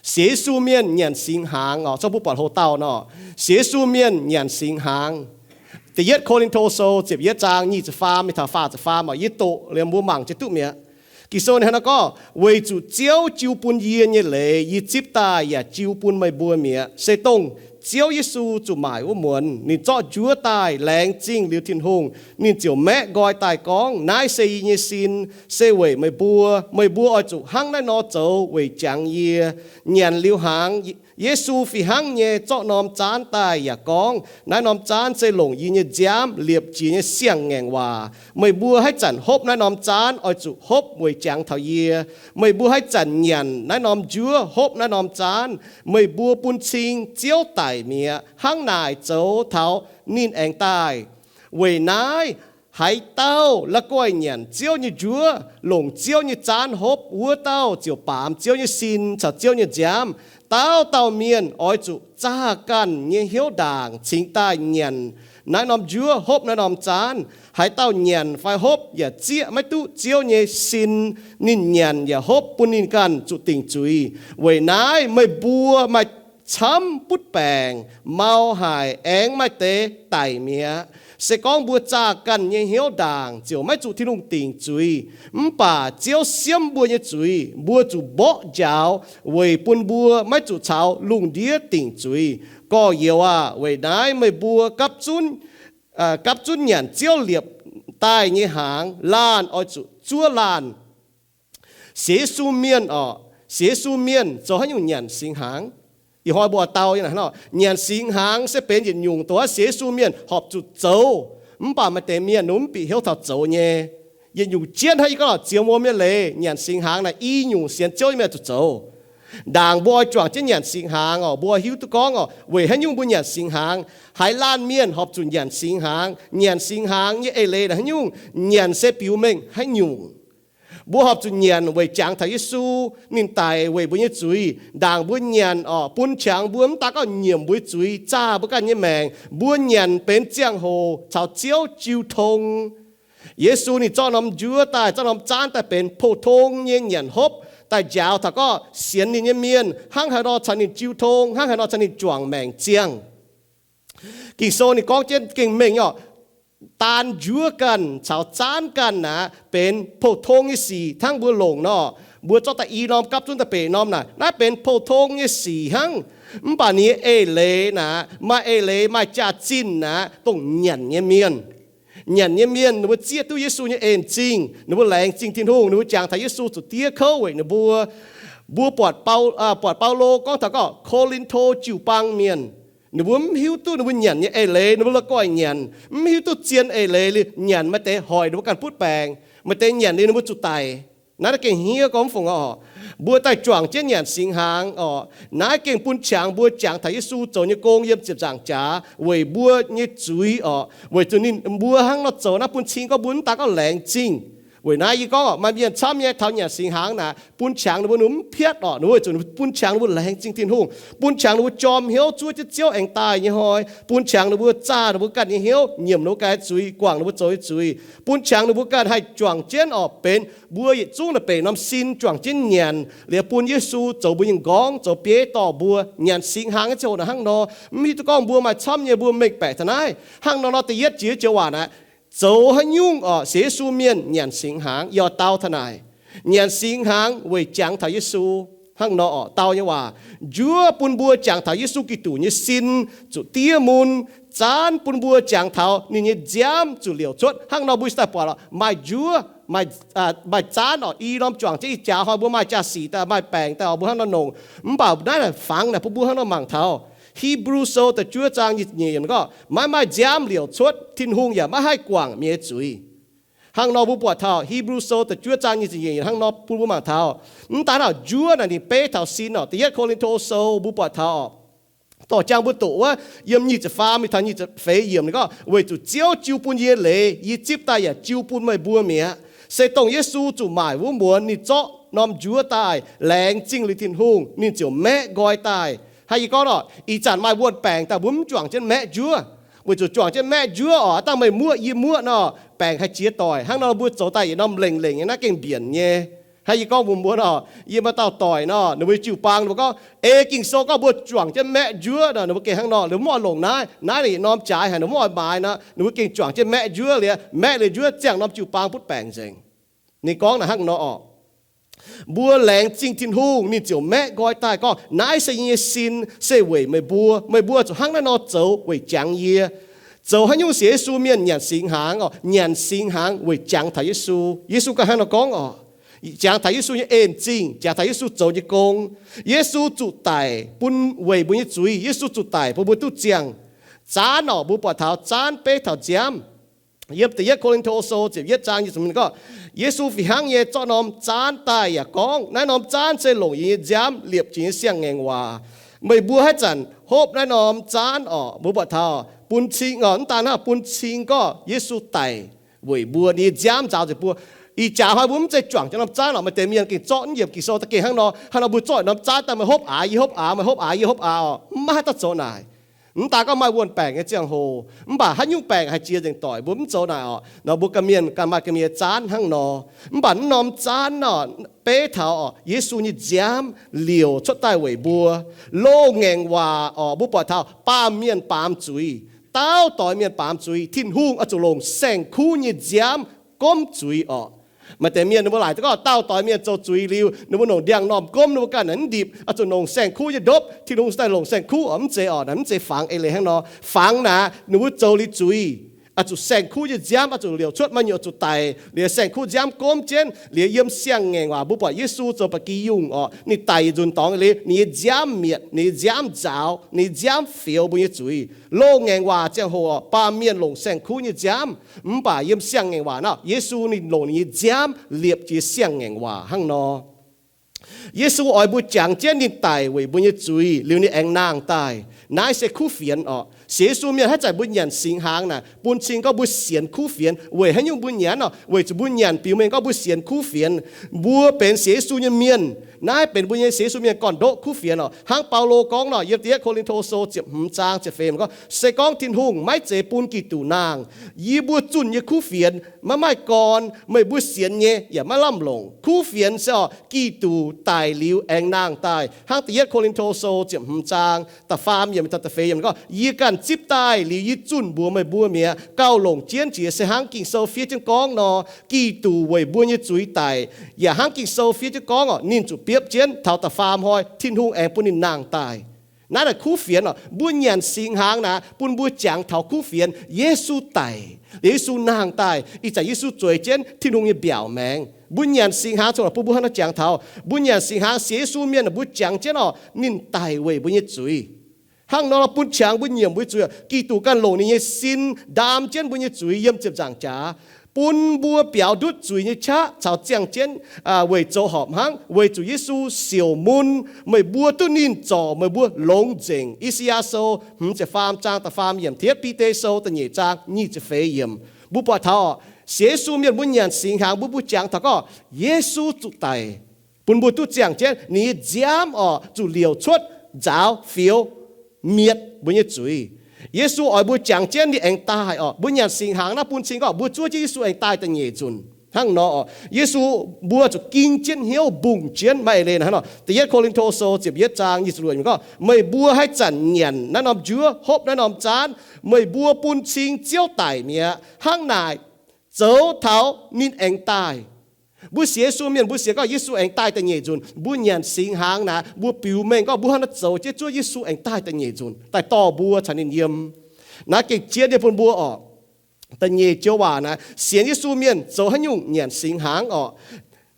Sienx Yesu mienh nyanc singx hnaangx oc. Zorqv mbuo buatc hoc-dauh nor, sienx Yesu mienh nyanc singx hnaangx. Da'yietv Ko^lin^to Sou ziepc yietv zaang nyic ziepc faam mingh taux faah ziepc faam oc, yie doqc liemh mbuo mangc jienv duqv mi'aqv. Ging-Sou ninh hnangv naaiv gorngv, Weic zuqc Ziouv jiu bun yie nyei leiz yie zipv daaih yaac jiu bun meih mbuo mi'aqv. Se dongh Ziouv Yesu zuqc maaic wuov muonz ninh zorqv njuov daaih laengz zingh liuz Tin-Hungh, ninh ziouc maeqv nqoi daaih gorngv, Naaiv se yie nyei sin, se weic meih mbuo. Meih mbuo oix zuqc hnangv naaiv nor zoux weic jangx yie. Nyanc liuz hnaangx, Yesu fih hnangv nyei zorqv norm zaanv daaih yaac gorngv, Naaiv norm zaanv se longc yie nyei nziaamv liepc jiez nyei siang-ngaengc waac. Meih mbuo haaix zanc hopv naaiv norm zaanv oix zuqc hopv weic jangx taux yie. Meih mbuo haaix zanc nyanc naaiv norm njuov, hopv naaiv norm zaanv, meih mbuo bun cing Ziouv daic mi'aqv. Hnangv naaic zoux taux ninh aengx daaih. Weic naaiv, haaix dauh la'guaih nyanc Ziouv nyei njuov, longc Ziouv nyei zaanv hopv, wuov dauh ziouc baamz Ziouv nyei sin caux Ziouv nyei nziaamv. Dauh dauh mienh oix zuqc zaah ganh nyei hnyouv ndaangc cingx daaih nyanc naaiv norm njuov, hopv naaiv norm zaanv. Haaix dauh nyanc fai hopv yaac zieqv maiv duqv Ziouv nyei sin. Ninh nyanc yaac hopv bun ninh ganh zuqc dingc zuiz. Weic naaiv meih mbuo maaih camv butv baengc, mau haic, aengx maaih deix daic mi'aqv. Se gorngv mbuo zaah ganh nyei hnyouv ndaangc ziouc maiv zuqc Tin-Hungh dingc zuiz. Mv baac Ziouv siemv mbuo nyei zuiz, mbuo zuqc mborqv njaaux weic bun mbuo maiv zuqc caux lungh ndiev dingc zuiz. Gorx-youz aah! Weic naaiv meih mbuo gapv zunv nyanc Ziouv liepc daaih nyei hnaangx, laanh oix zuqc zuov laanh. Sienx Yesu mienh oc, sienx Yesu mienh zoux haaix nyungc nyanc singx hnaangx? Ih hnoi mbuo dau nyanc singx hnaangx se benx yietc nyungc dongh sienx Yesu mienh horpc zuqc zoux. Mv baac maaih deix mienh mv bieqc hnyouv taux zoux nyei. Yietc nyungc jienv hnangv yie gorngv ziex muonz nyei leiz nyanc singx hnaangx naaic i nyungc sienx Ziouv nyei mienh zuqc zoux. Ndaangc mbuo oix juangc jienv nyanc singx hnaangx oc, mbuo hiuv duqv gorngv oc, weic haaix nyungc mbuo nyanc singx hnaangx, haaix laanh mienh horpc zuqc nyanc singx hnaangx, nyanc singx hnaangx nyei eix leiz naaic haaix nyungc, nyanc se biux mengh haaix nyungc. Mbuo horpc zuqc nyanc weic jangx taux Yesu, ninh daic weic mbuo nyei zuiz. Ndaangc mbuo nyanc oc, bun qangx mbuo mv daan gorngv nyiemc mbuo nyei zuiz, zaah mbuo ganh nyei maengc. Mbuo nyanc benx ziangh hoc caux Ziouv jiu tong. Yesu ninh zorqv norm njuov daaih, zorqv norm zaanv daaih benx pou-tong nyei nyanc hopv daaih njaaux taux gorngv sienx ninh nyei mienh hnangv haaix nor caux ninh jiu tong, hnangv haaix nor caux ninh juangc maengc ziangh. Ging-Sou ninh gorngv jienv gengh mengh nyei oc, daan njuov ganh caux zaanv ganh naaic benx pou-tong nyei sic hnangv mbuo longc nor. Mbuo zorqv daaih i norm gapv zunv daaih beqc norm naaic, naaiv benx pou-tong nyei sic hnangv. Mv baac ninh nyei eix leiz naaic, maaih eix leiz maaih jaax-zinh naaic, dongh nyanc nyei mienh. Nyanc nyei mienh ninh mbuo zieqv duqv Yesu nyei en-zingh, ninh mbuo laengz zingh Tin-Hungh, ninh mbuo jangx taux Yesu zuqc diev kouv weic ninh mbuo. Mbuo buatc, buatc Baulo gorngv taux gorngv Ko^lin^to jiu-baang mienh, ninh mbuo mv hiuv duqv ninh mbuo nyanc nyei eix leiz, ninh mbuo la'guaih nyanc, mv hiuv duqv zien eix leiz liuz nyanc, maaih deix hoic ninh mbuo ganh butv baengc, maaih deix nyanc liuz ninh mbuo zuqc daic. Naaiv gengh hniev gorngv fungc oc. Mbuo daaih juangc jienv nyanc singx hnaangx oc, naaiv gengh bun qangx mbuo jangx taux Yesu zoux nyei gong yiem ziepc nzaangc jaax weic mbuo nyei zuiz oc. Weic zuqc ninh mbuo hnangv nor zoux naaiv bun cing gorngv mbuo mv daan gorngv laengz zingh. Weic naaiv yie gorngv oc, maaih mienh camv nyei taux nyanc singx hnaangx naaic, bun qangx ninh mbuo, ninh mbuo mv piatv oc, ninh mbuo weic zuqc ninh mbuo bun qangx ninh mbuo laengz zingh Tin-Hungh, bun qangx ninh mbuo jorm hnyouv zuov jienv Ziouv aengx daaih nyei hnoi, bun qangx ninh mbuo zaah ninh mbuo ganh nyei hnyouv, nyiemc ninh mbuo ganh nyei zuiz, guangc ninh mbuo zoux nyei zuiz, bun qangx ninh mbuo ganh haih juangc jienv oc, benx mbuo yietc zungv naaic beqc norm sin juangc jienv nyanc liuz bun Yesu zoux mbuo nyei m'nqorngv, zoux bieiv dorh mbuo. Nyanc singx hnaangx nyei ziangh hoc naaic hnangv nor, mv hiuv duqv gorngv mbuo maaih camv nyei mbuo mengh baeqc taux naaiv. Hnangv nor nor da'yietv jiex joux waac naaic, zoux haaix nyungc oc, sienx Yesu mienh nyanc singx hnaangx, yie oix dau taux naaic. Nyanc singx hnaangx weic jangx taux Yesu. Hnangv nor oc, dau nyei waac, njuov bun mbuo jangx taux Yesu Giduc nyei sin zuqc diev mun, zaanv bun mbuo jangx taux ninh nyei nziaamv zuqc liouc cuotv. Hnangv nor mbuo daaih buatc oc, maaih njuov, maaih zaanv oc, i norm juangc jienv ih jaax hnoi mbuo maaih jaa-sic daaih, maaih baengc daaih oc, mbuo hnangv nor nongc. Mv baac naaiv naaic fangx naaic bun mbuo hnangv nor mangc taux Hipv^lu Sou da'juov zaang nyic ziepc nyeic yiemc gorngv, maiv maaih nziaamv liouc cuotv, Tin-Hungh yaac maiv haih guangc mienh nyei zuiz. Hnangv nor mbuo buatc taux Hipv^lu Sou da'juov zaang nyic ziepc nyeic yiemc hnangv nor bun mbuo mangc taux, mv daan naaic njuov naaic ninh beiv taux sin oc. Da'yietv Ko^lin^to Sou mbuo buatc taux oc, dorh jangx mbuo doqc wuov, yiem nyic ziepc faam mingh taux nyic ziepc feix yiemc ninh gorngv, Weic zuqc Ziouv jiu bun yie leiz, yie zipv daaih yaac jiu bun meih mbuo mi'aqv. Se dongh Yesu zuqc maaic wuov muonz ninh zorqv norm njuov daaih laengz zingh liuz Tin-Hungh, ninh ziouc maeqv nqoi daaih. Hnangv yie gorngv oc, ih zanc maaih wuon-baengc daaih mbuo mv juangc jienv maeqv njuov, weic zuqc juangc jienv maeqv njuov oc, dangh meih muoqv yie muoqv nor, baengc haih jiex doic. Hnangv nor mbuo zoux daaih yietc norm lengc lengc nyei naaiv gengh mbienc nyei. Hnangv yie gorngv mbuox mbuo nor, yie maaih dauh doic nor, ninh mbuo jiu-baang ninh mbuo gorngv, ei Ging-Sou gorngv mbuo juangc jienv maeqv njuov nor, ninh mbuo gengh hnangv nor, ninh mbuo mv oix longc naaiv, naaiv ninh norm jaaix haic, ninh mv oix maaiz nor, ninh mbuo gengh juangc jienv maeqv njuov liuz, maeqv liuz njuov ziangh norm jiu-baang butv baengc nzengc. Ninh gorngv naaic hnangv nor orqc, mbuo laengz zingh Tin-Hungh, ninh ziouc maeqv nqoi daaih gorngv, naaiv se yie nyei sin, se weic meih mbuo. Meih mbuo zuqc hnangv naaiv nor zoux weic jangx yie. Zoux haaix nyungc sienx Yesu mienh nyanc singx hnaangx orqc? Nyanc singx hnaangx weic jangx taux Yesu. Yesu ganh hnangv nor gorngv orqc, jangx taux Yesu nyei en-zingh, jangx taux Yesu zoux nyei gong. Yesu zuqc daic bun weic mbuo nyei zuiz. Yesu zuqc daic bun mbuo duqv ziangh. Zaanv orqc, mbuo buatc taux zaanv beiv taux nziaamv. Yiem Da'yietv Ko^lin^to Sou ziepc yietv zaang gorngv, Yesu fih hnangv nyei zorqv norm zaanv daaih yaac gorngv, naaiv norm zaanv se longc yie nyei nziaamv liepc jiex nyei siang-ngaengc waac. Meih mbuo haaix zanc hopv naaiv norm zaanv orqc, mbuo buatc taux bun cing orqc, mv daan hnangv, bun cing gorngv Yesu daic weic mbuo, ninh nyei nziaamv nzaaux nzengc mbuo. Ih jaax hnoi mbuo mv zeiz juangc jienv norm zaanv orqc. Maaih deix mienh gengh zorqv yiemc Ging-Sou daaih gengh hnangv nor, hnangv nor mbuo zorqv norm zaanv daaih, meih hopv aax, yie hopv aax, meih hopv aax, yie hopv aax orqc, mv maaih haaix dauh zoux naaic. Mv daan gorngv maaih wuonh baengc nyei ziangh hoc, mv baac haaix nyungc baengc haih jiex nzengc doic, mbuo mv zoux naaic orqc. Nor mbuo ganh mienh ganh maaih ganh mienh nyei zaanv hnangv nor. Mv baac naaiv norm zaanv orqc, beiv taux orqc Yesu nyei nziaamv liouc cuotv daaih weic mbuo. Loz ngaengc waac orqc, mbuo buatc taux baamh mienh baamz zuiz, dauh doix mienh baamz zuiz, Tin-Hungh oix zuqc longc saeng-kuv nyei nziaamv gomv zuiz orqc. Maaih deix mienh ninh mbuo laaic duqv gorngv dauh doix mienh zoux zuiz liuz, ninh mbuo longc ndiangx-normh gomv ninh mbuo ganh naaic mv ndipc, oix zuqc longc saeng-kuv nyei ndopv, Tin-Hungh cingx daaih longc saeng-kuv orqc. Mv zeiz orqc, naaic mv zeiz fangx eix leiz hnangv nor. Fangx naaic ninh mbuo zoux liuz zuiz, oix zuqc saeng-kuv nyei nziaamv oix zuqc liouc cuotv, maaih nyungc oix zuqc daic liuz saeng-kuv nziaamv gomv jienv. Liuz yiem siang-ngaengc waac mbuo buatc Yesu zoux ba'gi yungh orqc, ninh daic nzunc dorngx liuz, ninh nyei nziaamv mietc, ninh nyei nziaamv nzaaux, ninh nyei nziaamv fioux mbuo nyei zuiz. Loz ngaengc waac ziangh hoc orqc, baamh mienh longc saeng-kuv nyei nziaamv, mv baac yiem siang-ngaengc waac nor, Yesu ninh longc ninh nyei nziaamv liepc jiex siang-ngaengc waac hnangv nor. Yesu oix mbuo jangx jienv ninh daic weic mbuo nyei zuiz liuz ninh aengx nangh daaih. Naaiv se kuv fienx orqc. Sienx Yesu mienh haaix zanc mbuo nyanc singx hnaangx naaic, bun cing gorngv mbuo sienx kuv fienx. Weic haaix nyungc mbuo nyanc orqc? Weic zuqc mbuo nyanc biux mengh gorngv mbuo sienx kuv fienx. Mbuo benx sienx Yesu nyei mienh. Naaiv benx mbuo nyei sienx Yesu mienh gorn-ndoqv kuv fienx orqc. Hnangv Baulo gorngv nor, yiem Da'yietv Ko^lin^to Sou ziepc hmz zaang ziepc feix gorngv, se gorngv Tin-Hungh maiv zeiz bun Giduc nangh, yie mbuo zunh nyei kuv fienx maiv maaih gorn, meih mbuo sienx nyei yaac maiv lamh longc. Kuv fienx se orqc, Giduc daic liuz aengx nangh daaih. Hnangv Da'yietv Ko^lin^to Sou ziepc hmz zaang da'faam yiemc taux da'feix yiemc gorngv, yie ganh zipv daaih liuz yie zunh mbuox meih mbuo mi'aqv. Gauh longc jienv jiex se hnangv Ging-Sou fiev jienv gorngv nor, Giduc weic mbuo nyei zuiz daic. Yaac hnangv Ging-Sou fiev jienv gorngv orqc, ninh zuqc biopv jienv taux da'faam hnoi Tin-Hungh aengx bun ninh nangh daaih. Naaiv naaic kuv fienx orqc, mbuo nyanc singx hnaangx naaic bun mbuo jangx taux kuv fienx. Yesu daic, Yesu nangh daaih, ih zanc Yesu zueiz jienv Tin-Hungh nyei mbiaauc maengx. Mbuo nyanc singx hnaangx cuotv bun mbuo hnangv nor jangx taux. Mbuo nyanc singx hnaangx sienx Yesu mienh, mbuo jangx jienv orqc, ninh daic weic mbuo nyei zuiz. Hnangv nor bun qangx mbuo nyiemc mbuo nyei zuiz. Giduc ganh longc ninh nyei sin ndaam jienv mbuo nyei zuiz yiem ziepc nzaangc jaax, bun mbuo biaux ndutv zuiz nyei qaqv caux ziangh jienv weic zoux horpc hnangv. Weic zuqc Yesu siouc mun, meih mbuo duqv ninh zorc meih mbuo longx nzengc. I^saa^yaa Sou hmz ziepc faam zaang da'faam yiemc, Tietv Bide Sou da'nyeic zaang nyic ziepc feix yiemc. Mbuo buatc taux orqc, sienx Yesu mienh mbuo nyanc singx hnaangx mbuo, mbuo jangx taux gorngv Yesu zuqc daic, bun mbuo duqv ziangh jienv ninh nyei nziaamv orqc, zuqc liouc cuotv, nzaaux, fioux, mietc mbuo nyei zuiz. Yesu oix mbuo jangx jienv ninh aengx daaih orqc. Mbuo nyanc singx hnaangx naaiv bun cing gorngv mbuo zuov jienv Yesu aengx daaih da'nyeic nzunc. Hnangv nor orqc, Yesu, mbuo zuqc ging jienv hnyouv mbungh jienv, maiv eix leiz hnangv nor. Da'yietv Ko^lin^to Sou ziepc yietv zaang nyic ziepc luoqc gorngv, meih mbuo haaix zanc nyanc naaiv norm njuov, hopv naaiv norm zaanv, meih mbuo bun cing Ziouv daic mi'aqv. Hnangv naaic zoux taux ninh aengx daaih. Mbuo sienx Yesu mienh, mbuo sienx gorngv Yesu aengx daaih da'nyeic nzunc, mbuo nyanc singx hnaangx naaic, mbuo biux mengh gorngv mbuo hnangv naaiv zoux jienv zuov Yesu aengx daaih da'nyeic nzunc daaih dorh mbuo caux ninh yiem. Naaiv gengh jiex nyei bun mbuo orqc. Da'nyeic joux waac naaic, sienx Yesu mienh zoux haaix nyungc nyanc singx hnaangx orqc?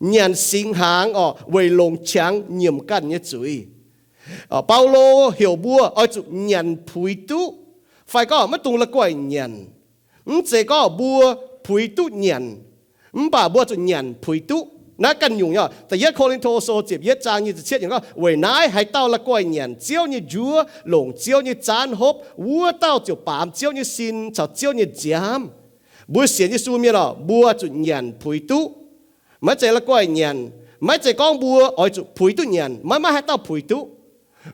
Nyanc singx hnaangx orqc, weic longc qangx nyiemc ganh nyei zuiz. Baulo heuc mbuo oix zuqc nyanc puix duqv, fai gorngv maiv dungx la'guaih nyanc. Mv zeiz gorngv mbuo puix duqv nyanc, mv baac mbuo zuqc nyanc puix duqv. Naaiv ganh nyungc nyei. Da'yietv Ko^lin^to Sou ziepc yietv zaang nyic ziepc cietv gorngv, weic naaiv haaix dauh la'guaih nyanc Ziouv nyei njuov, longc Ziouv nyei zaanv hopv, wuov dauh ziouc baamz Ziouv nyei sin caux Ziouv nyei nziaamv. Mbuo sienx Yesu mienh orqc, mbuo zuqc nyanc puix duqv. Maiv zeiz la'guaih nyanc. Maiv zeiz gorngv mbuo oix zuqc puix duqv nyanc. Maiv maaih haaix dauh puix duqv.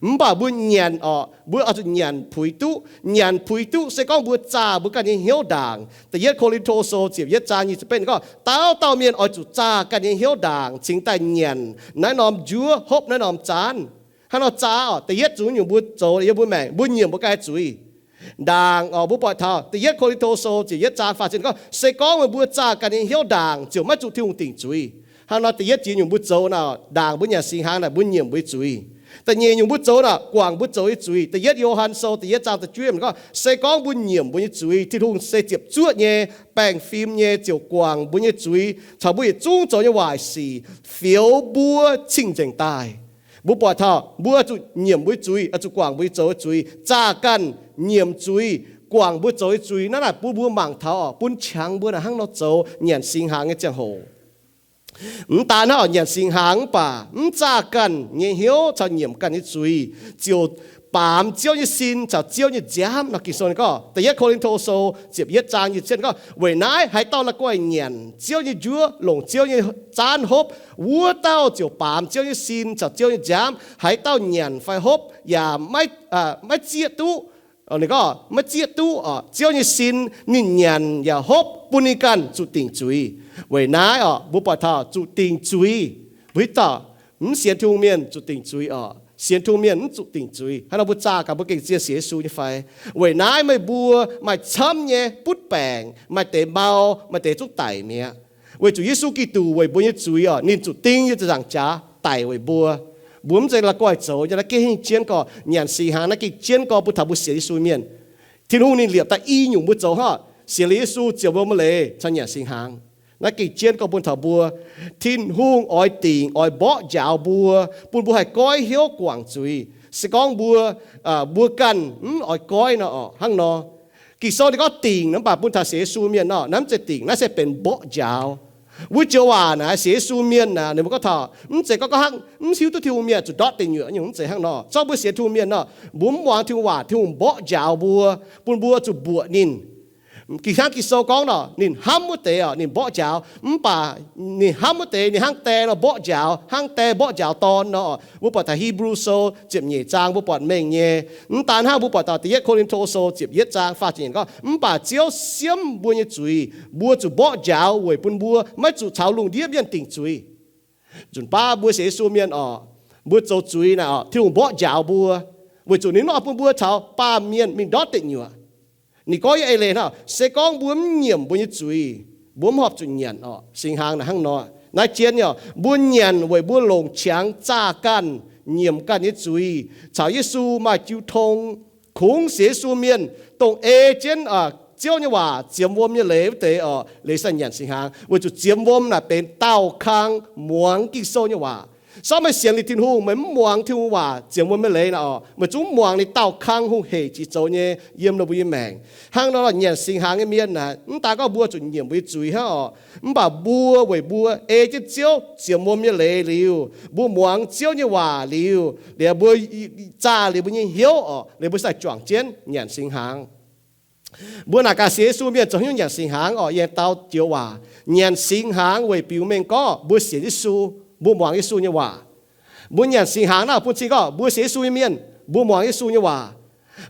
Mv baac mbuo nyanc orqc, mbuo oix zuqc nyanc puix duqv. Nyanc puix duqv se gorngv mbuo zaah mbuo ganh nyei hnyouv ndaangc. Da'yietv Ko^lin^to Sou ziepc yietv zaang nyic ziepc betv ninh gorngv, dauh dauh mienh oix zuqc zaah ganh nyei hnyouv ndaangc cingx daaih nyanc naaiv norm njuov, hopv naaiv norm zaanv. Hnangv nor zaah orqc, da'yietv zungv nyungc mbuo zoux yiem mbuo maengc, mbuo nyiemc mbuo ganh nyei zuiz. Ndaangc orqc, mbuo buatc taux da'yietv Ko^lin^to Sou ziepc yietv zaang faah ziepc gorngv, se gorngv meih mbuo zaah ganh nyei hnyouv ndaangc ziouc maiv zuqc Tin-Hungh dingc zuiz. Hnangv nor da'yietv ziex nyungc mbuo zoux naaic, ndaangc mbuo nyanc singx hnaangx naaic mbuo nyiemc mbuo nyei zuiz. Da'nyeic nyungc mbuo zoux naaic, guangc mbuo zoux nyei zuiz. Da'yietv Yo^han Sou da'yietv zaang da'juov yiemc gorngv, se gorngv mbuo nyiemc mbuo nyei zuiz, Tin-Hungh se ziepc zuoqv nyei, baengh fim nyei, ziouc guangc mbuo nyei zuiz caux mbuo yietc zungv zoux nyei waaic sic, fioux mbuo cing-nzengc daaih. Mbuo buatc taux mbuo zuqc nyiemc mbuo nyei zuiz, zuqc guangc mbuo nyei zoux nyei zuiz, zaah ganh nyiemc zuiz, guangc mbuo zoux nyei zuiz. Naaiv naaic bun mbuo mangc taux orqc, bun qangx mbuo naaic hnangv nor zoux nyanc singx hnaangx nyei ziangh hoc. Mv daan hnangv orqc, nyanc singx hnaangx mv baac mv zaah ganh nyei hnyouv caux nyiemc ganh nyei zuiz ziouc baamz Ziouv nyei sin caux Ziouv nyei nziaamv nor. Ging-Sou gorngv, da'yietv Ko^lin^to Sou ziepc yietv zaang nyic ziepc gorngv, weic naaiv haaix dauh la'guaih nyanc Ziouv nyei njuov, longc Ziouv nyei zaanv hopv, wuov dauh ziouc baamz Ziouv nyei sin caux Ziouv nyei nziaamv. Haaix dauh nyanc fai hopv yaac maiv zieqv duqv, ninh gorngv maiv zieqv duqv orqc, Ziouv nyei sin, ninh nyanc yaac hopv bun ninh ganh zuqc dingc zuiz. Weic naaiv orqc, mbuo buatc taux zuqc dingc zuiz, mbuo hiuv duqv mv sienx Tin-Hungh mienh zuqc dingc zuiz orqc. Sienx Tin-Hungh mienh mv zuqc dingc zuiz. Hnangv nor mbuo zaah gaax mbuo gengh zien sienx Yesu nyei fai? Weic naaiv meih mbuo maaih camv nyei butv baengc, maaih deix mau, maaih deix zungv daic mi'aqv. Weic zuqc Yesu Giduc weic mbuo nyei zuiz orqc, ninh zuqc ding yiem ziepc nzaangc jaax daic weic mbuo. Mbuo mv zeiz la'guaih zoux nyei. Naaiv gengh hingh jienv gorx, nyanc singx hnaangx naaiv gengh jienv gorx bun taux mbuo sienx Yesu mienh. Tin-Hungh ninh liepc daaih i nyungc mbuo zoux hnangv, sienx liuz Yesu, ziepc wuom nyei leiz caux nyanc singx hnaangx. Naaiv gengh jienv gorx bun taux mbuo, Tin-Hungh oix dingc, oix mborqv njaaux mbuo, bun mbuo haih goiv hnyouv guangc zuiz. Se gorngv mbuo, mbuo ganh mv oix goiv nor orqc, hnangv nor. Ging-Sou ninh gorngv dingc nor, mv baac bun taux sienx Yesu mienh nor, naaiv mv zeiz dingc, naaiv se benx mborqv njaaux. Wuov joux waac naaic sienx Yesu mienh naaic, ninh mbuo gorngv taux mv zeiz gorngv hnangv mv hiuv duqv Tin-Hungh mienh zuqc ndortv deic nyuoqc nyungc, mv zeiz hnangv nor. Zorqv mbuo sienx Tin-Hungh mienh nor, mbuo mv muangx Tin-Hungh waac, Tin-Hungh mborqv njaaux mbuo, bun mbuo zuqc mbuoqc ninh. Ging hnangv Ging-Sou gorngv nor, ninh hnamv wuov deix orqc, ninh mborqv njaaux. Mv baac ninh hnamv wuov deix, ninh hnangv die nor mborqv njaaux, hnangv die mborqv njaaux dorn nor. Mbuo buatc taux Hipv^lu Sou ziepc nyeic zaang mbuo buatc mengh nyei. Mv daan hnangv, mbuo buatc taux da'yietv Ko^lin^to Sou ziepc yietv zaang faah ziepc nyeic gorngv, mv baac Ziouv siemv mbuo nyei zuiz, mbuo zuqc mborqv njaaux weic bun mbuo maiv zuqc caux lungh ndiev mienh dingc zuiz. Nzunc baav mbuo sienx Yesu mienh orqc, mbuo zoux zuiz naaic orqc, Tin-Hungh mborqv njaaux mbuo, weic zuqc ninh mv oix bun mbuo caux baamh mienh mingh ndortv deic nyuoqc. Ninh gorngv nyei eix leiz hnangv, se gorngv mbuo mv nyiemc mbuo nyei zuiz, mbuo mv horpc zuqc nyanc orqc. Singx hnaangx naaic hnangv nor. Naaiv jienv nyei orqc, mbuo nyanc weic mbuo longc qangx zaah ganh, nyiemc ganh nyei zuiz, caux Yesu maaih jiu tong. Kungx sienx Yesu mienh dongh ei jienv Ziouv nyei waac ziemx wuom nyei leiz wuov deix orqc, leiz sai nyanc singx hnaangx, weic zuqc ziemx wuom naaic benx daauh kang muangx Ging-Sou nyei waac. Sortv meih sienx liuz Tin-Hungh, meih mv muangx Tin-Hungh waac ziemx wuom nyei leiz naaic orqc, meih zungv mv muangx ninh daauh kang hungh heic jiex zoux nyei yiem meih mbuo nyei maengc. Hnangv nor lorqc, nyanc singx hnaangx nyei mienh naaic, mv daan gorngv mbuo zuqc nyiemc mbuo nyei zuiz hnangv orqc, mv baac mbuo weic mbuo ei jienv Ziouv ziemx wuom nyei leiz liuz, mbuo muangx Ziouv nyei waac liuz, liuz mbuo zaah liuz mbuo nyei hnyouv orqc, liuz mbuo sai juangc jienv nyanc singx hnaangx. Mbuo naaic gaax sienx Yesu mienh zoux haaix nyungc nyanc singx hnaangx orqc? Yiem dau joux waac, nyanc singx hnaangx weic biux mengh gorngv mbuo sienx Yesu, mbuo muangx Yesu nyei waac. Mbuo nyanc singx hnaangx naaic bun cing gorngv mbuo sienx Yesu nyei mienh, mbuo muangx Yesu nyei waac.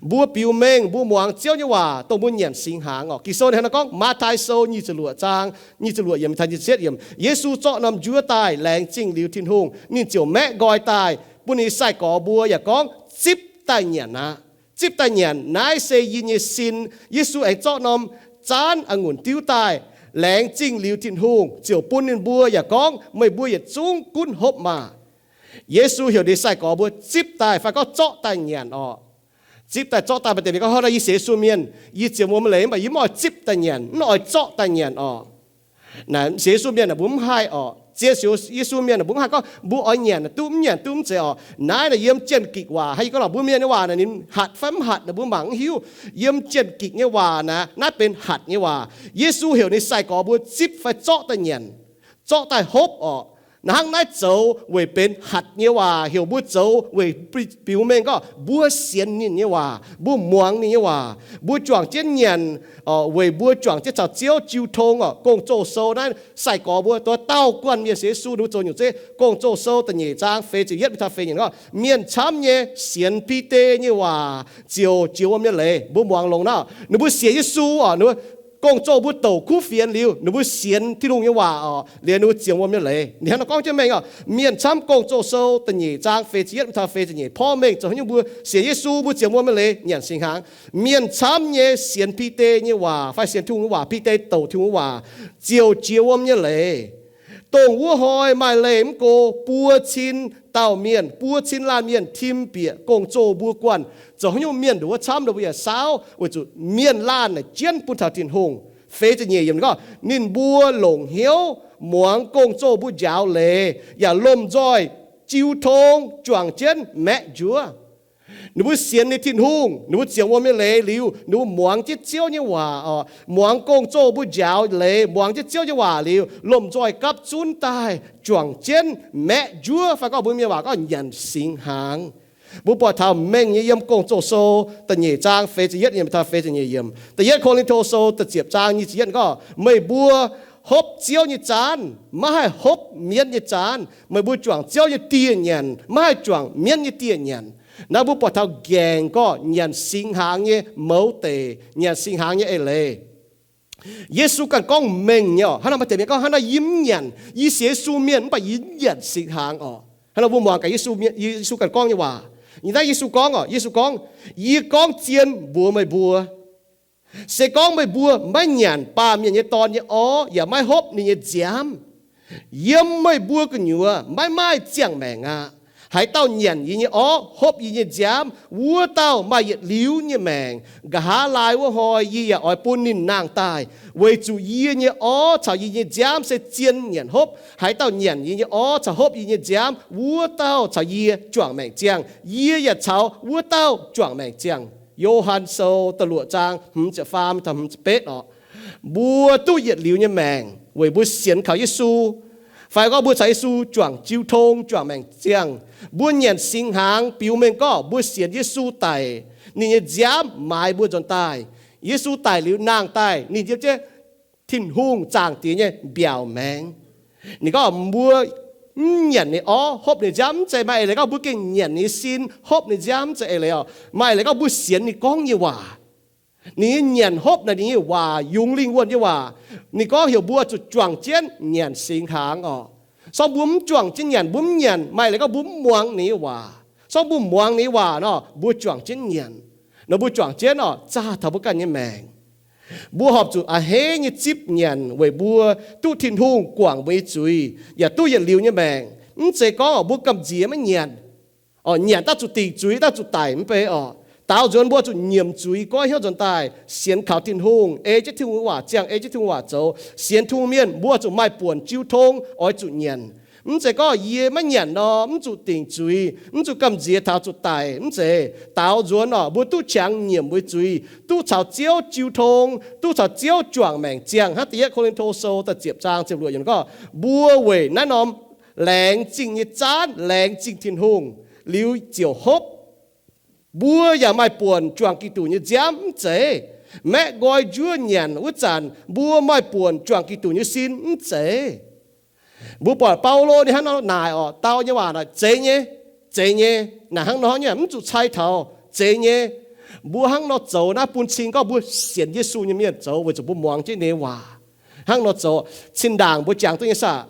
Mbuo biux mengh mbuo muangx Ziouv nyei waac dongh mbuo nyanc singx hnaangx orqc. Ging-Sou ninh hnangv naaiv gorngv, Matv^tai Sou nyic ziepc luoqc zaang nyic ziepc luoqc yiemc taux nyic ziepc yietv yiemc, Yesu zorqv norm njuov daaih, laengz zingh liuz Tin-Hungh, ninh ziouc maeqv nqoi daaih bun ninh sai-gorx mbuo yaac gorngv, Zipv daaih nyanc aqv. Zipv daaih nyanc. Naaiv se yie nyei sin. Yesu aengx zorqv norm zaanv a'ngunc diuv daaih, laengz zingh liuz Tin-Hungh, ziouc bun ninh mbuo yaac gorngv, Meih mbuo yietc zungv gunv hopv maah! Yesu heuc ninh sai-gorx mbuo zipv daaih fai gorngv zorqv daaih nyanc orqc. Zipv daaih, zorqv daaih, maaih deix mienh gorngv, Hnangv naaiv yie sienx Yesu mienh, yie ziemx wuom nyei leiz, mv baac yie mv oix zipv daaih nyanc, mv oix zorqv daaih nyanc orqc. Naaic sienx Yesu mienh naaic mbuo mv haih orqc. Zien sienx Yesu mienh naaic mbuo mv haih gorngv mbuo oix nyanc naaic duqv, mv nyanc duqv mv zeiz orqc. Naaiv naaic yiem Janx-Gikc waac. Haih gorngv lorqc, mbuo Mienh nyei waac naaic ninh hatc fai mv hatc naaic mbuo mangc mv hiuv. Yiem Janx-Gikc nyei waac naaic, naaiv benx hatc nyei waac. Yesu heuc ninh sai-gorx mbuo zipv fai zorqv daaih nyanc, zorqv daaih hopv orqc. Naaiv hnangv naaiv zoux weic benx hatc nyei waac, heuc mbuo zoux weic biux mengh gorngv mbuo sienx ninh nyei waac, mbuo muangx ninh nyei waac, mbuo juangc jienv nyanc, weic mbuo juangc jienv caux Ziouv jiu tong oc. Gong-Zoh sou naaiv sai-gorx mbuo, dongh daauh guanh mienh sienx Yesu ninh mbuo zoux nyungc zeiv. Gong-Zoh sou da'nyeic zaang feix ziepc yietv mingh taux feix nyeic gorngv, mienh camv nyei sienx Bide nyei waac ziouc jiex wuom nyei leiz. Mbuo muangx longx nor, ninh mbuo sienx Yesu oc, ninh mbuo, Gong-Zoh mbuo douc kuv fienx liuz, ninh mbuo sienx Tin-Hungh nyei waac oc, liuz ninh mbuo jiex wuom nyei leiz. Ninh hnangv nor gorngv jienv mengh oc, mienh camv, Gong-Zoh sou da'nyeic zaang feix ziepc yietv mingh taux feix ziepc nyeic porv mengh zoux haaix nyungc mbuo sienx Yesu mbuo jiex wuom nyei leiz nyanc singx hnaangx. Mienh camv nyei sienx Bide nyei waac fai sienx Tin-Hungh nyei waac, Bide douc Tin-Hungh nyei waac, ziouc jiex wuom nyei leiz. Dongh wuov hnoi maaih leih mv go buo cin dauh mienh, buo cin laanh mienh tim bieqc Gong-Zoh mbuo guanh. Zoux haaix nyungc mienh nduov camv nor mbuo yaac saauv, weic zuqc mienh laanh naaic jienv bun taux Tin-Hungh. Feix ziepc nyeic yiemc gorngv, ninh mbuo longc hnyouv muangx Gong-Zoh mbuo njaaux leiz, yaac lomh nzoih jiu tong juangc jienv maeqv njuov. Ninh mbuo sienx ninh Tin-Hungh, ninh mbuo jiex wuom nyei leiz liuz, ninh mbuo muangx jienv Ziouv nyei waac oc, muangx Gong-Zoh mbuo njaaux leiz, muangx jienv Ziouv nyei waac liuz, lomh nzoih gapv zunv daaih juangc jienv maeqv njuov, fai gorngv mbuo mienh waac gorngv nyanc singx hnaangx. Mbuo buatc taux mengh nyei yiem Gong-Zoh sou da'nyeic zaang feix ziepc yietv yiemc taux feix ziepc nyeic yiemc. Da'yietv Ko^lin^to sou da'ziepc zaang nyic ziepc yietv gorngv, meih mbuo hopv Ziouv nyei zaanv, maiv haih hopv mienv nyei zaanv. Meih mbuo juangc Ziouv nyei dieh nyanc, maiv haih juangc mienv nyei dieh nyanc. Naaiv mbuo buatc taux nqaengc gorngv nyanc singx hnaangx nyei mouz deic, nyanc singx hnaangx nyei eix leiz. Yesu ganh gorngv mengh nyei oc. Hnangv nor maaih deix mienh gorngv, hnangv naaiv yie mv nyanc, yie sienx Yesu mienh mv baac yie mv nyanc singx hnaangx oc. Hnangv nor mbuo muangx gaax Yesu, Yesu ganh gorngv nyei waac. Yie naaiv Yesu gorngv oc, Yesu gorngv, yie gorngv zien mbuox meih mbuo, se gorngv meih mbuo maiv nyanc Baamh Mienh nyei Dorn nyei orv yaac maiv hopv ninh nyei nziaamv, yiem meih mbuo gu'nyuoz maiv maaih ziangh maengc aqv. Haaix dauh nyanc yie nyei orv, hopv yie nyei nziaamv, wuov dauh maaih yietc liuz nyei maengc. Nqa'haav laai wuov hnoi yie yaac oix bun ninh nangh daaih, weic zuqc yie nyei orv caux yie nyei nziaamv se zien nyanc hopv. Haaix dauh nyanc yie nyei orv caux hopv yie nyei nziaamv, wuov dauh caux yie juangc maengc ziangh, yie yaac caux wuov dauh juangc maengc ziangh. Yo^han Sou da'luoqc zaang hmz ziepc faam taux hmz ziepc betv oc. Mbuo duqv yietc liuz nyei maengc weic mbuo sienx kaux Yesu, fai gorngv mbuo caux Yesu juangc jiu tong, juangc maengc ziangh. Mbuo nyanc singx hnaangx biux mengh gorngv mbuo sienx Yesu daic, ninh nyei nziaamv maaiz mbuo nzuonx daaih. Yesu daic liuz nangh daaih, ninh yiem jienv Tin-Hungh Zaangc Diex nyei mbiaauc maengx. Ninh gorngv mbuo mv nyanc ninh orv, hopv ninh nziaamv, mv zeiz maaih eix leiz gorngv mbuo gengh nyanc ninh nyei sin, hopv ninh nziaamv, mv zeiz eix leiz oc. Maaih eix leiz gorngv mbuo sienx ninh gorngv nyei waac. Ninh nyei nyanc hopv naaic ninh nyei waac yungz lingh wuonh nyei waac. Ninh gorngv heuc mbuo zuqc juangc jienv nyanc singx hnaangx oc. Sorng mbuo mv juangc jienv nyanc, mbuo mv nyanc, maaih leiz gorngv mbuo mv muangx ninh nyei waac. Sorng mbuo muangx ninh nyei waac nor, mbuo juangc jienv nyanc. Nor mbuo juangc jienv oc, zaah taux mbuo ganh nyei maengc. Mbuo horpc zuqc a'hneiv nyei zipv nyanc weic mbuo duqv Tin-Hungh guangc mbuo nyei zuiz yaac duqv yietc liuz nyei maengc. Mv zeiz gorngv mbuo gamh nziex maiv nyanc, nyanc daav zuqc dingc zuiz, daav zuqc daic, mv bei oc. Daaux nzuonx mbuo zuqc nyiemc zuiz goiv hnyouv nzuonx daaih, sienx kaux Tin-Hungh, ei jienv Tin-Hungh waac ziangh, ei jienv Tin-Hungh waac zoux, sienx Tin-Hungh mienh mbuo zuqc maaih buonc jiu tong oix zuqc nyanc. Mv zeiz gorngv yie maiv nyanc nor mv zuqc dingc zuiz, mv zuqc gamh nziex taux zuqc daic, mv zeiz. Daaux nzuonx oc, mbuo duqv qangx nyiemc mbuo zuiz, duqv caux Ziouv jiu tong, duqv caux Ziouv juangc maengc ziangh. Hnangv Da'yietv Ko^lin^to Sou da'ziepc zaang ziepc luoqc yiemc gorngv, mbuo weic naaiv norm laengz zingh nyei zaanv laengz zingh Tin-Hungh liuz ziouc hopv. Mbuo yaac maaih buonc juangc Giduc nyei nziaamv, mv zeiz? Maeqv nqoi njuov nyanc wuov zanc mbuo maaih buonc juangc Giduc nyei sin, mv zeiz? Mbuo buatc Baulo ninh hnangv nor naaic oc, dau nyei waac naaic, zeiz nyei, zeiz nyei. Naaic hnangv nor nyei, mv zuqc cai taux, zeiz nyei. Mbuo hnangv nor zoux naaiv bun cing gorngv mbuo sienx Yesu nyei mienh zoux, weic zuqc mbuo muangx jienv ninh nyei waac. Hnangv nor zoux, cin-ndaangc mbuo jangx duqv nyei saah?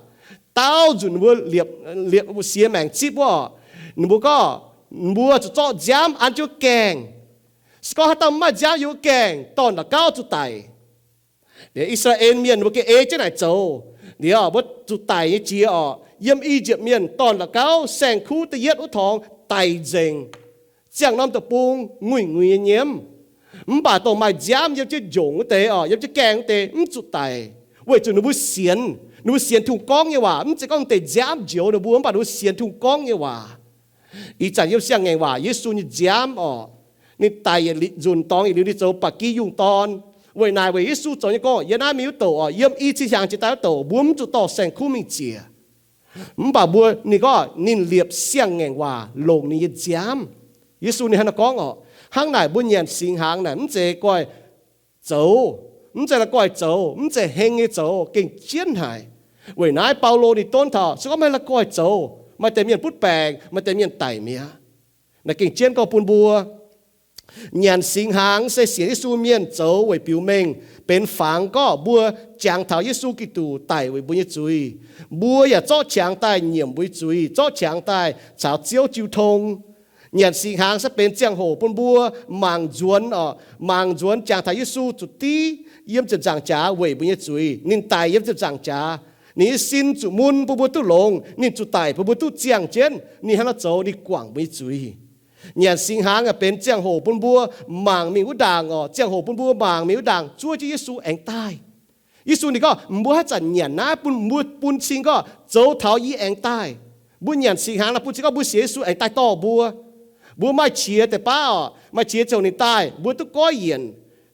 Daauh nzunc mbuo liepc, liepc siex maengc zipv wuov, ninh mbuo gorngv, mbuo zuqc zorqv nziaamv an jienv wuov gaengh. Se gorngv haaix dauh mv maaih nziaamv yiem wuov gaengh, dorn-la'gauv zuqc daic. Liuz I^saa^laa^en Mienh mbuo gengh ei jienv naaic zoux. Liuz mbuo zuqc daic nyei jiex oc, yiem I^yipv Mienh dorn-la'gauv saeng-kuv da'yietv wuov torngx daic nzengc. Ziangh norm deic-bung nguiz-nguiz nyei nyiemv. Mv baac dongh maaih nziaamv yiem jienv njongc wuov deix oc, yiem jienv gaengh wuov deix mv zuqc daic, weic zuqc ninh mbuo sienx. Ninh mbuo sienx Tin-Hungh gorngv nyei waac. Mv zeiz gorngv deix nziaamv njoux ninh mbuo, mv baac ninh mbuo sienx Tin-Hungh gorngv nyei waac. Ih zanc yiem siang-ngaengc waac, Yesu nyei nziaamv oc, ninh daic yietc nzunc dorngx yietc liuz ninh zoux ba'gi yungh dorn, weic naaic weic Yesu zoux nyei gorngv, yiem naaiv mingh wuov douc oc, yiem i cin hnyangx jiex daaih wuov douc mbuo mv zuqc dorh saeng-kuv mingh ziec. Mv baac mbuo, ninh gorngv ninh liepc siang-ngaengc waac longc ninh nyei nziaamv. Yesu ninh hnangv naaiv gorngv orqc. Hnangv naaic mbuo nyanc singx hnaangx naaic mv zeiz goiv zoux, mv zeiz la'goih zoux, mv zeiz heng nyei zoux, gengh jienv haic. Weic naaiv Baulo ninh donv taux se gorngv maaih la'goih zoux, maaih deix mienh butv baengc, maaih deix mienh daic mi'aqv. Naaiv gengh jienv gorngv bun mbuo, nyanc singx hnaangx se sienx Yesu mienh zoux weic biux mengh benx fangx gorngv mbuo jangx taux Yesu Giduc daic weic mbuo nyei zuiz. Mbuo yaac zorqv qangx daaih nyiemc mbuo nyei zuiz, zorqv qangx daaih caux Ziouv jiu tong. Nyanc singx hnaangx se benx ziangh hoc bun mbuo mangc nzuonx orqc, mangc nzuonx jangx taux Yesu zuqc div yiem ziepc nzaangc jaax weic mbuo nyei zuiz. Ninh daic yiem ziepc nzaangc jaax, ninh nyei sin zuqc mun bun mbuo duqv longx, ninh zuqc daic bun mbuo duqv ziangh jienv. Ninh hnangv naaiv zoux ninh guangc mbuo nyei zuiz. Nyanc singx hnaangx aeqv, benx ziangh hoc bun mbuo mangc mingh wuov ndaangc orqc, ziangh hoc bun mbuo mangc mingh wuov ndaangc zuov jienv Yesu aengx daaih. Yesu ninh gorngv, mbuo haaix zanc nyanc naaiv bun mbuo bun cing gorngv zoux taux yie aengx daaih. Mbuo nyanc singx hnaangx naaiv bun cing gorngv mbuo sienx Yesu aengx daaih dorh mbuo. Mbuo maaih qiex deix baav orqc, maaih qiex ziouc ninh daaih, mbuo duqv goiv yienc.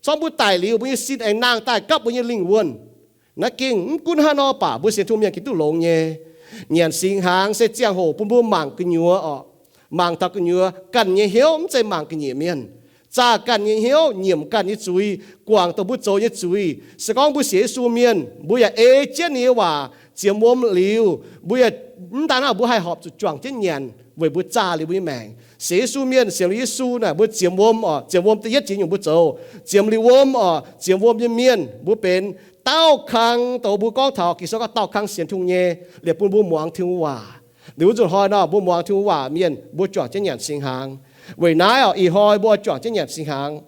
Corc mbuo daic liuz, mbuo nyei sin aengx nangh daaih gapv mbuo nyei lingh wuonh. Naaiv gengh mv gunv haaix nor baac mbuo sienx Tin-Hungh mienh gengh duqv longx nyei. Nyanc singx hnaangx se ziangh hoc bun mbuo mangc gu'nyuoz orqc, mangc taux gu'nyuoz ganh nyei hnyouv, mv zeiz mangc ga'nyiec mienh. Zaah ganh nyei hnyouv, nyiemc ganh nyei zuiz, guangc dongh mbuo zoux nyei zuiz. Se gorngv mbuo sienx Yesu mienh, mbuo yaac ei jienv ninh nyei waac ziemx wuom liuz, mbuo yaac mv daan hnangv, mbuo haih horpc zuqc juangc jienv nyanc weic mbuo zaah liuz mbuo nyei maengc. Sienx Yesu mienh, sienx liuz Yesu naaic, mbuo ziemx wuom orqc, ziemx wuom da'yietv jiex nyungc mbuo zoux, ziemx liuz wuom orqc, ziemx wuom nyei mienh mbuo benx daauh kang, dongh mbuo gorngv taux Ging-Sou gorngv daauh kang sienx Tin-Hungh nyei, liepc bun mbuo muangx Tin-Hungh waac. Liuz wuov nzunc hnoi nor, mbuo muangx Tin-Hungh waac mienh mbuo juangc jienv nyanc singx hnaangx. Weic naaiv orqc, ih hnoi mbuo oix juangc jienv nyanc singx hnaangx.